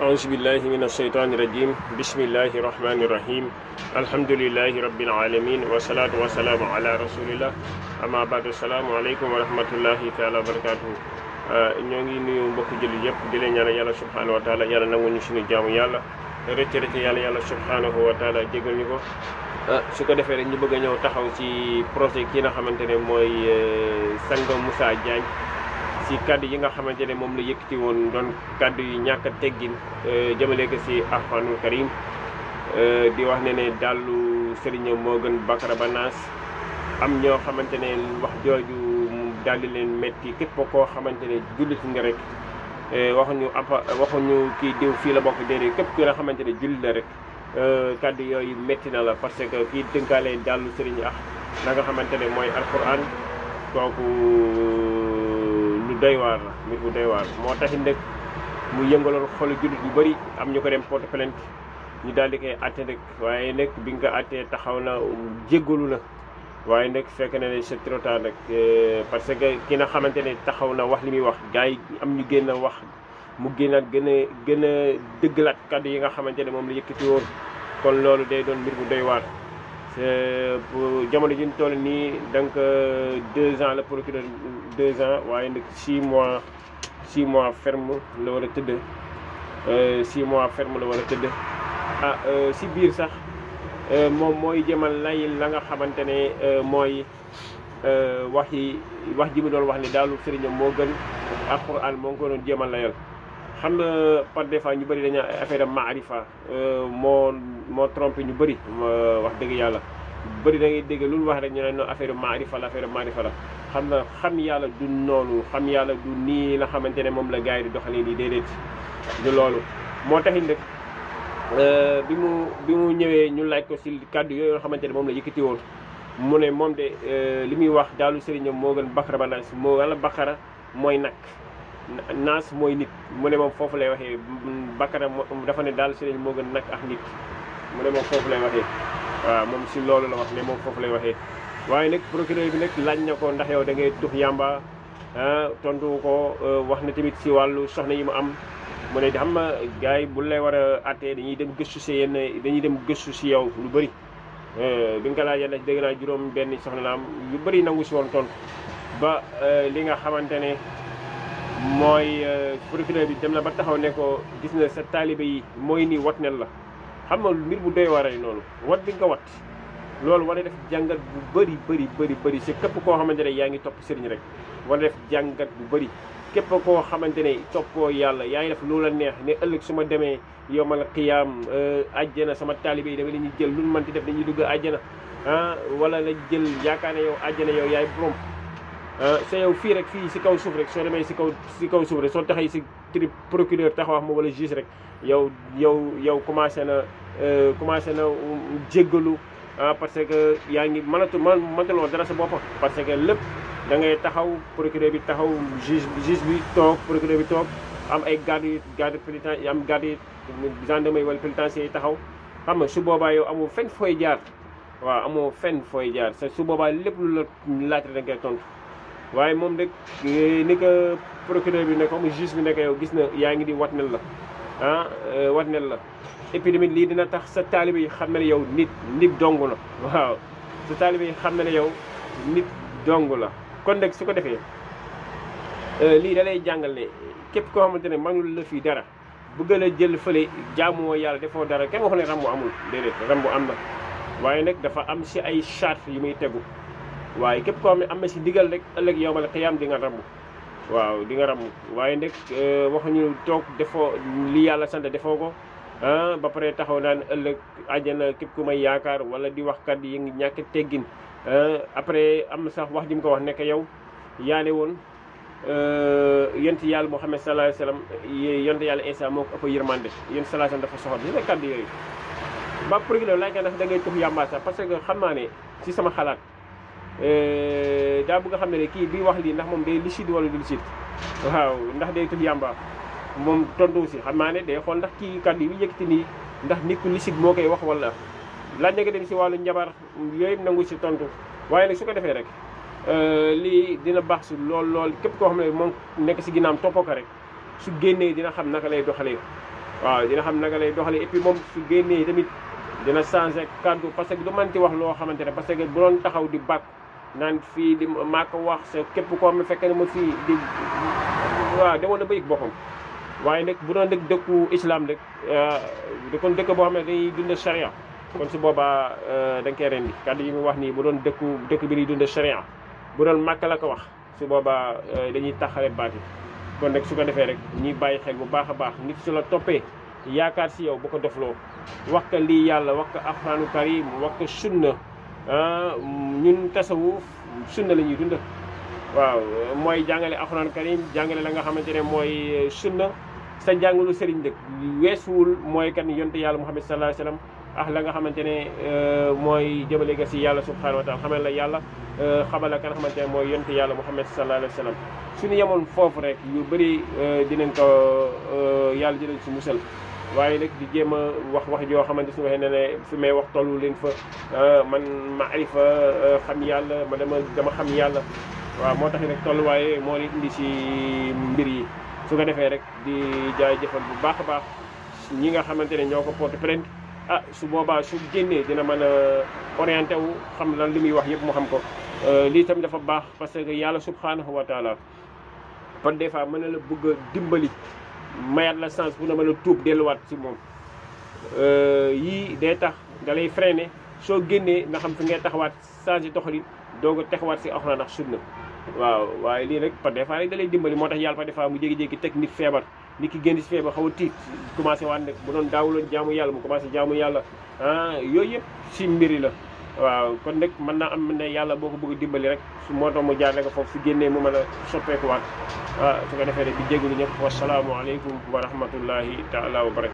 أعوذ بالله من الشيطان الرجيم بسم الله الرحمن الرحيم الحمد لله رب العالمين والصلاة والسلام على رسول الله أما بعد السلام عليكم ورحمة الله تعالى وبركاته ñoo ngi nuyu mbokku jullit yëpp di leen ñaanal yàlla subhanahu wa taala yàlla nangu ñu suñu jaamu yàlla rëcc yàlla subhanahu wa taala jégal ñu ko su ko defee rek ñu bëgg a ñëw taxaw ci projet kii nga xamante ne mooy Sang Moussa Diagne si kaddu yi nga xamante ne moom la yëkkati woon doon kaddu yi ñàkk a teggin jëmale ko si Alxuraanul Karim di wax ne dallu sëriñam moo gën Bakara Banaas am ñoo xamante ne wax jooju daal di leen métti képp koo xamante ne jullit nga rek waxuñu kii diw fii la bokk déedéet képp ki nga xamante ne jullit la rek kaddu yooyu métti na la parce que kii dënkaale dallu sëriñ la nga xamante ne mooy alquran kooku lu doy waar la mbir bu doy waar moo taxit nag mu yëngaloon xolu jullit yu bëri am ñu ko dem porte plainte ñu daal di koy àtte nag waaye nag bi nga ko àttee taxaw na jéggalu na waaye nag fekk na ne c'est trop tard nag parce que ki nga xamante ne taxaw na wax li muy wax gars yi am ñu génn wax mu génnaat gën a dëggalaat kaddu yi nga xamante ne moom la yëkkati woon kon loolu day doon mbir bu doy waar pour jamono ji ñu toll nii donc 2 ans la procureur 2 ans waaye nag 6 mois ferme la war a tëdd 6 mois ferme la war a tëdd si biir sax moom mooy jëmal lay la nga xamante ne mooy wax ji mu doon wax ne daalu sëriñam moo gën alxuraan moo ngi ko doon jëmal layal xam nga par des fois ñu bëri dañu affaire maarifa moo trompé ñu bëri wax dëgg yàlla bëri da ngay dégg lu wax rek ñu ne non affaire maarifa la xam na xam yàlla du noonu xam yàlla du nii la xamante ne moom la gars yi di doxalee nii déedéet du loolu moo taxit nag bi mu ñëwee ñu laaj ko si kàddu yooyu nga xamante ne moom la yëkkati woon mu ne moom de li muy wax daalu sëriñam moo gën Bakara Banaas moo wala Bakara mooy nag naas mooy nit mu ne moom foofu lay waxee Bakara dafa ne daal sëriñ moo gën nag ak nit mu ne moom foofu lay waxee waaw moom si loolu la wax ne moom foofu lay waxee waaye nag procureur bi nag laaj na ko ndax yow da ngay tux yàmba tontu ko wax na tamit si wàllu soxna yi mu am mu ne xam nga gars yi bu lay war a àttee dañuy dem gëstu si dañuy dem gëstu si yow lu bëri bi nga ko laajee nag dégg naa juróom benn soxna la am yu bëri nangu si woon tontu ba li nga xamante ne mooy procureur bi dem na ba taxaw ne ko gis na sa taalibe yi mooy nii wat nel la xam nga mbir bu doy waray noonu wat bi nga ko wat loolu war a def jàngat bu bëri si képp koo xamante ne yaa ngi topp sëriñ rek war a def jàngat bu bëri képp koo xamante ne toppoo yàlla yaa ngi def lu la neex ne ëllëg su ma demee yowmal qiyaam àjjana sama taalibe yi dama leen jël lu mënti def dañuy dugg àjjana wala la jël yaakaar ne yow àjjana yow yaay borom sa yow fii rek fii si kaw suuf rek soo demee si kaw suuf rek soo taxay si tri procureur taxaw wax ma wala juge rek yow commencé na jéggalu parce que yaa ngi mënatuloo dara sa bopp parce que lépp da ngay taxaw procureur bi taxaw juge bi toog procureur bi toog am ay garde pénitentiaire am garde gendarmerie wala pénitentiaire yi taxaw xam nga su boobaa yow amoo fenn fooy jaar waaw amoo fenn fooy jaar su boobaa lépp lu la laaj rek da ngay tontu waaye moom rek ni ko procureur bi ne ko juge bi ne ko yow gis na yaa ngi di watnel la watnel la et puis tamit lii dina tax sa taalibe yi xam ne yow nit dong la waaw sa taalibe yi xam ne yow nit dong la kon nag su ko defee lii da lay jàngal ne képp koo xamante ne mënul la fii dara bëgg la jël fële jaamoo yàlla defoo dara kenn waxu ne rambu amul déedéet rambu am na waaye nag dafa am si ay charte yu muy tegu waaye képp koo xam ne am na si digal rek ëllëg yowmal qiyaam di nga rambu waaw di nga rambu waaye nag waxuñu toog defoo li yàlla sant defoo ko ba pare taxaw naan ëllëg àjjana képp ku may yaakaar wala di wax kat yi ngi ñàkk teggin après am na sax wax ji mu ko wax nekk yow yaane woon yonent yàlla Muhammad sallallahu alayhi wasallam yonent yàlla Isa moo ko ëpp yërmande yonent sallallahu alayhi wasallam dafa soxor gis nga kàddu yooyu ba procureur laaj nga ndax da ngay tux yàmba sax parce que xam naa ne si sama xalaat daa bëgg a xam ne kii bi wax lii ndax moom day licite wala du licite waaw ndax day tux yàmba moom tontu si xam naa ne day xool ndax kii kàddu yi bi yëkkati nii ndax nit ku licite moo koy wax wala laaj nga dem si wàllu njabar yooyu nangu si tontu waaye nag su ko defee rek lii dina baax si lool képp koo xam ne moom nekk si ginnaam toppoo ko rek su génnee dina xam naka lay doxalee waaw dina xam naka lay doxalee et puis moom su génnee tamit dina changé kàddu parce que du manti wax loo xamante ne parce que bu doon taxaw di bàkk naan fii di maa ko wax sa képp koo xam ne fekk na ma fii di waaw demoon na ba yëg boppam waaye nag bu doon dëkk dëkku islam rek da kon dëkk boo xam ne dañuy dund charia kon su boobaa da nga koy rendi kàddu yi mu wax nii bu doon dëkk bi di dund charia bu doon màkk la ko wax su boobaa dañuy taxale baati kon nag su ko defee rek ñuy bàyyi xel bu baax a baax nit su la toppee yaakaar si yow bu ko defloo wax ka lii yàlla wax ka alxuraanu karim wax ka sunna ñun tasawuf sunna la ñuy dund waaw mooy jàngale alxuraanu karim jàngale la nga xamante ne mooy sunna sa jàngalu sëriñ dëkk weesuwul mooy kan yonte yàlla Muhammad sallallahu alayhi wa sallam ah la nga xamante ne mooy jëmale ga si yàlla subhanahu wa taala xamal la yàlla xamal la ka nga xamante ne mooy yonte yàlla Muhammad sallallahu alayhi wa sallam suñu yemoon foofu rek yu bëri dinañ ko yàlla dinañ si musal waaye nag di jéem a wax joo xamante su waxee ne fi may wax tollu leen fa man maarifa xam yàlla ma dama xam yàlla waaw moo tax rek tolluwaaye moo leen indi si mbir yi su ko defee rek di jaay jëfal bu baax a baax ñi nga xamante ne ñoo ko porte plainte su boobaa su génnee dina mën a orienté wu xam lan li muy wax yëpp mu xam ko lii tamit dafa baax parce que yàlla subhanahu wa taala par des fois mën na la bëgg a dimbali mayaat la chance bu na mën a tuub delluwaat si moom yii day tax da lay freiné soo génnee nga xam fi ngay taxawaat changé doxalin doog a taxawaat si alxuraan ak sunna waaw waaye lii rek par des fois rek da lay dimbali moo tax yàlla par des fois mu jékki-jékki teg nit feebar nit ki génn si feebar xaw a tiit commencé waat nag bu doon daawuloon jaamu yàlla mu commencé jaamu yàlla yooyu yëpp si mbiri la waaw kon nag mën naa am ne yàlla boo ko bëgg dimbali rek su moo tax mu jaarle ko foofu su génnee mu mën a soppeekuwaat su ko defee rek di jégalu ñëpp wasalaamualeykum wa rahmatullahi taala wa barakatu